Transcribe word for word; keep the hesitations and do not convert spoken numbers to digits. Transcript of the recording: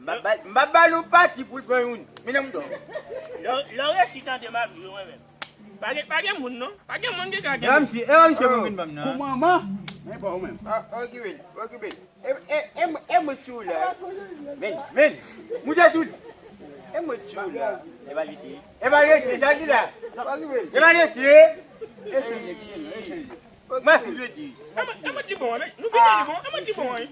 M ap ba, m ap ba nou pati pou l pran youn. Men nan mouton. Lè, lè w resi tande m ap jwe mwen menm. Pa gen, pa gen moun non. Pa gen moun ki ka gen. E pa misye, e pa misye mwen vin ban m nan. Koumanman? Men pa ou menm. Ah, okipe l, okipe l. E, e, e, e mwen sou la. Men, men. Moute sou l. E mwen sou la. E pa rete. E pa rete, sa ki la. E pa rete. E chanje, e chanje. Mwen sou rete. E mwen, e mwen di bon, men. Nou pete li bon, e mwen di bon, wi.